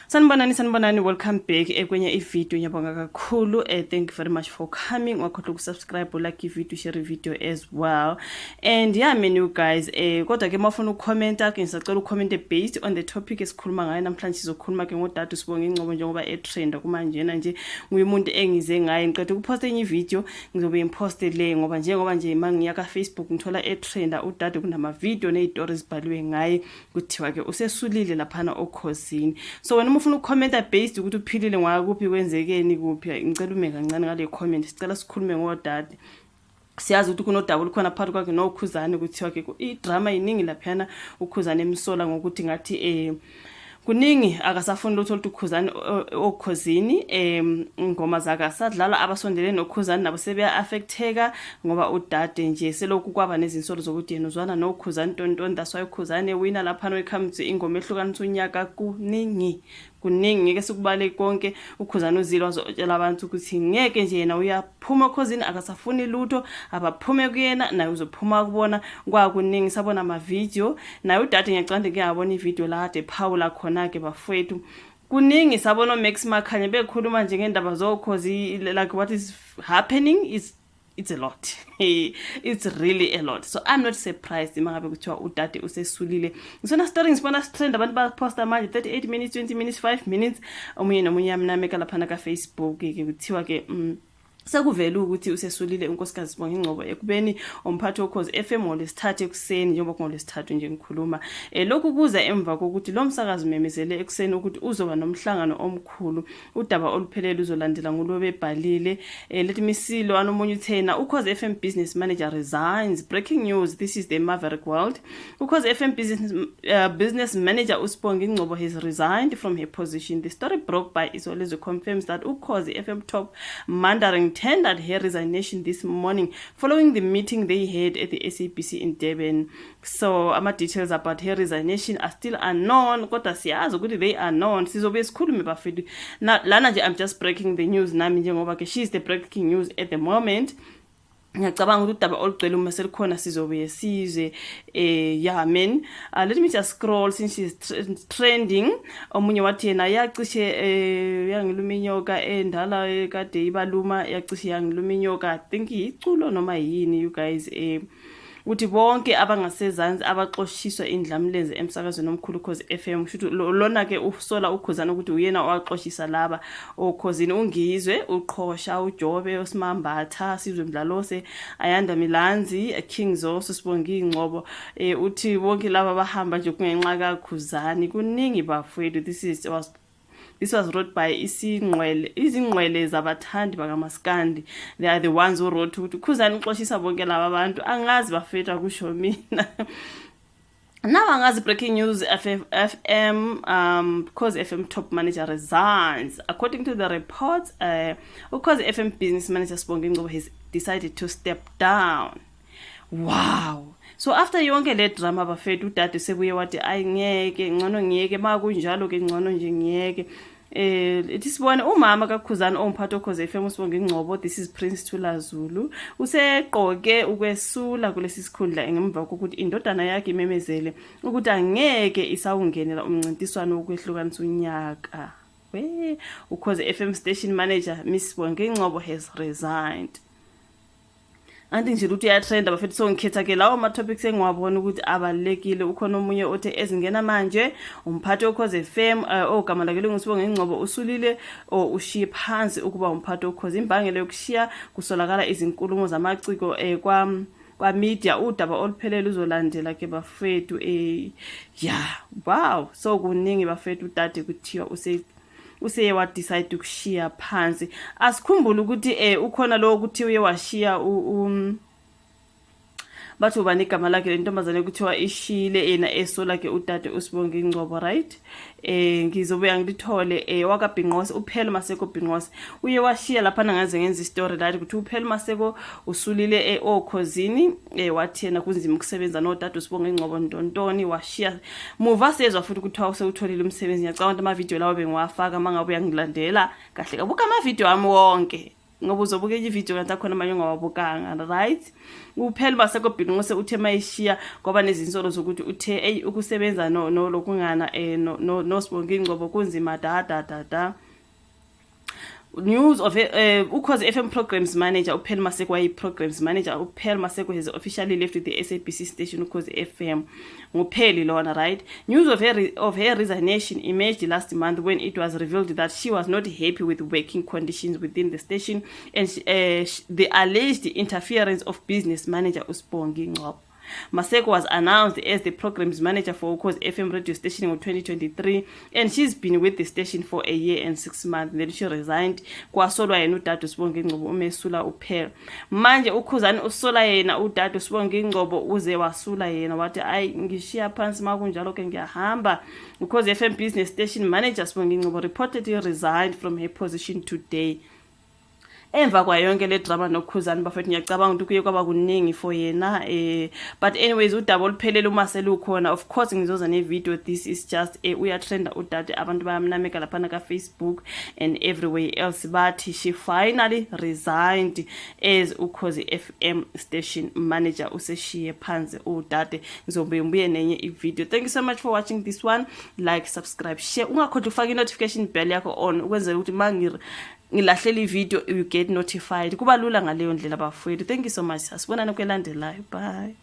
Sanibonani, sanibonani, welcome back ekwenye ivideo. Ngiyabonga kakhulu. Thank you very much for coming. Ungakhohlwa ukusubscribe, like ivideo, share ivideo as well. And yeah, man, you guys, kodwa ke mawufuna ukucomment-a ke, ngisacela ucommente based on the topic esikhuluma ngayo namhlanje. Sizokhuluma ke ngodade uSibonga Ngcobo njengoba etrenda kumanjena nje. Nguye umuntu engize ngaye. Ngiqeda ukuphosta enye ivideo, ngizobe ngiphoste le ngoba njengoba nje mangiya ka Facebook ngithola etrenda udade, kunama video nezitori ezibhaliwe ngaye, kuthiwa ke usesulile laphana oKhozini. So wena uma ufuna ukukhomenta based ukuthi uphilile ngwakuphi, kwenzekeni kuphi, ngicela ume kancane ngale comment. Sicela sikhulume ngodade. Siyazi ukuthi kunodaba olukhona phakathi kwakhe noKhuzane. Kuthiwa ke idrama iningi laphana, uKhuzane emsola ngokuthi ngathi kuningi akasafuni lutho oluthi uKhuzane oKhozini, ingoma zakhe asadlala. Abasondelene noKhuzane nabo sebeya affecteka ngoba udade nje selokhu kwaba nezinsolo zokuthi yena uzwana noKhuzane tontoni, that's why uKhuzane wina laphana when it comes to ingoma ehlukanisa unyaka. Kuningi, kuningi, ngeke sikubale konke. UKhuzane uzile wazotshela abantu ukuthi ngeke nje, yena uyaphuma oKhozini, akasafuni lutho, abaphume kuyena, naye uzophuma kubona. Kwakuningi, sabona amavidiyo naye udade. Ngiyacabanga ngiyabona ividiyo la kade ephawula khona-ke bafowethu. Kuningi, sabona oMax Makhanya bekhuluma nje ngendaba zoKhozi. Like, what is happening is, it's a lot, it's really a lot. So I'm not surprised uma ngabe kuthiwa udade usesulile. Ngisona story ngisibona sitrend, abantu baposta manje 38 minutes, 20 minutes, 5 minutes, omunye nomunye yamnameka laphana ka-Facebook ke. Kuthiwa ke sekuvele ukuthi usesulile unkosikazi Sibonga Ngcobo ekubeni umphathi woKhozi FM ngoLwesithathu ekuseni, njengoba kungolwesithathu nje ngikhuluma. Lokhu kuza emva kokuthi lo msakazi umemezele ekuseni ukuthi uzoba nomhlangano omkhulu. Udaba oluphelele uzolandela ngulo bebhalile. Let me see, lo anomunye uthena uKhozi FM business manager resigns. Breaking news, this is the Maverick World. UKhozi FM business manager uSibongi Ngcobo has resigned from her position. The story broke by Isolezwe confirms that uKhozi FM top mandarin tendered her resignation this morning following the meeting they had at the SABC in Durban. So ama details about her resignation are still unknown, kodwa siyazi ukuthi they are known. Sizobe sikhulume bafethu. Na lana nje I'm just breaking the news nami, njengoba ke she is the breaking news at the moment. Ngiyacabanga ukuthi udaba olugcwele uma selikhona sizobuye sizwe. Yeah man, let me just scroll since she's trending. Omunye wathi yena yacishe yangiluma inyoka endala kade ibaluma, yacishe yangiluma inyoka. I think iculo noma yini, you guys. Uthi bonke abangasezansi abaxoshiswa indlamlenze emsakazweni omkhulu Khozi FM. Kusho lona ke usola uKhuzana ukuthi uyena owaxoshisa laba oKhozini: uNgizwe, uQhosha, uJobe, uSimambatha, Sizwe Mdlalose, Ayanda Milanzi, King Zoso, Sibongi Ngcobo. Uthi bonke laba bahamba nje kungenxa kaKhuzani. Kuningi bafowethu. This was wrote by isingqwele, izingqwele zabathandi bakaMaskandi. They are the ones who wrote ukuthi Khuzani uxoshisa bonke laba bantu. Angazi bafethu, akusho mina. Now angazi. Breaking news, FM, Ukhozi FM top manager resigns. According to the reports, Ukhozi FM business manager Sibongi Ngcobo has decided to step down. Wow. So after yonke le drama bafethu, udade sebuye wathi ayingeke, ngcono ngiyeke, makunjalo ke ngcono nje ngiyeke. Ithi sibone umama kaKhuzani owumphathi oKhozi FM uSibonga Ngcobo, this is Prince Thula Zulu, useqoke ukwesula kulesi sikhundla ngemva kokuthi indodana yakhe imemezele ukuthi angeke isawungenela umncintiswano wokwehlukanisa unyaka. We Ukhozi FM station manager Miss Bongi Ngcobo has resigned. Anti nje ukuthi uyatrenda bafethu, so ngikhetha ke lawo ma-topics engiwabona ukuthi abalulekile. Ukhona omunye othe ezingena manje, umphathi woKhozi FM ogama lakhe linguSibonge Ngcobo usulile or ushiye phansi ukuba umphathi woKhozi. Imbangela yokushiya kusolakala izinkulumo zamaciko kwa media. Udaba oluphelele uzolandela ke bafethu. Yeah, wow, so kuningi bafethu. Udade kuthiwa useye wadecide ukushiya phansi. Asikhumbule ukuthi ukhona lo ukuthi uye washiya bathi ubani igama lakhe le ntombazane kuthiwa ishile yena esola ke udade uSibonge Ngcobo, right? Ngizobuya ngilithole. WakaBhinqose, uPhelo Maseko Bhinqose uye washiya lapha. Ngaze ngenza istory la ukuthi uPhelo Maseko usulile oKhozini, wathi yena kunzima ukusebenza nodade uSibonge Ngcobo ntontoni, washiya. Muva sezwa futhi kuthiwa usewutholile umsebenzi. Ngiyacabanga ukuthi ama-video lawo bengiwafaka, uma ngabe uyangilandela kahle kabuka ama-video ami wonke. Ngoba uzobuka enye ividiyo kanti akhona amanye ongawabukanga, right? UPearl Maseko Bhilingose uthe mayishiya kwaba nezinsolo zokuthi uthe eyi ukusebenza no no lokungana eh no no noSibongi Ngcobo kunzima da da da da. News of Ukhozi FM programs manager uPearl Maseko, wayi-programs manager uPearl Maseko, has officially left the SABC station Ukhozi FM. NguPearl lona, right? News of her resignation emerged last month when it was revealed that she was not happy with working conditions within the station and the alleged interference of business manager uSibongi Ngcobo. Maseko was announced as the programs manager for Ukhozi FM radio station in 2023, and she's been with the station for a year and 6 months. Then she resigned. Kwasolwa yena udade uSibongi Ngcobo umesula uPearl. Manje uKhuzani usola yena udade uSibongi Ngcobo, uze wasula yena wathi, "Ayi, ngishiya phansi makunjalo ke, ngiyahamba." Ukhozi FM business station manager Sibongi Ngcobo reportedly resigned from her position today emva kwayo yonke le drama noKhuzani. Bafethu, ngiyacabanga ukuthi kuye kwaba kuningi for yena, but anyways, udaba oluphelele uma selukhona, of course ngizoza ne-video. This is just uyatrenda udade, abantu bayamnameka laphana ka-Facebook and everywhere else. Bathi she finally resigned as Ukhozi FM station manager. Useshiye phansi udade. Ngizobuye ngibuye nenye i-video. Thank you so much for watching this one. Like, subscribe, share. Ungakhohlwa ufake i-notification bell yakho on ukwenzela ukuthi ma ngilahlela i-video, you get notified. Kuba lula ngaleyo ndlela, bafowethu. Thank you so much. Asibonane kwelandelayo. Bye.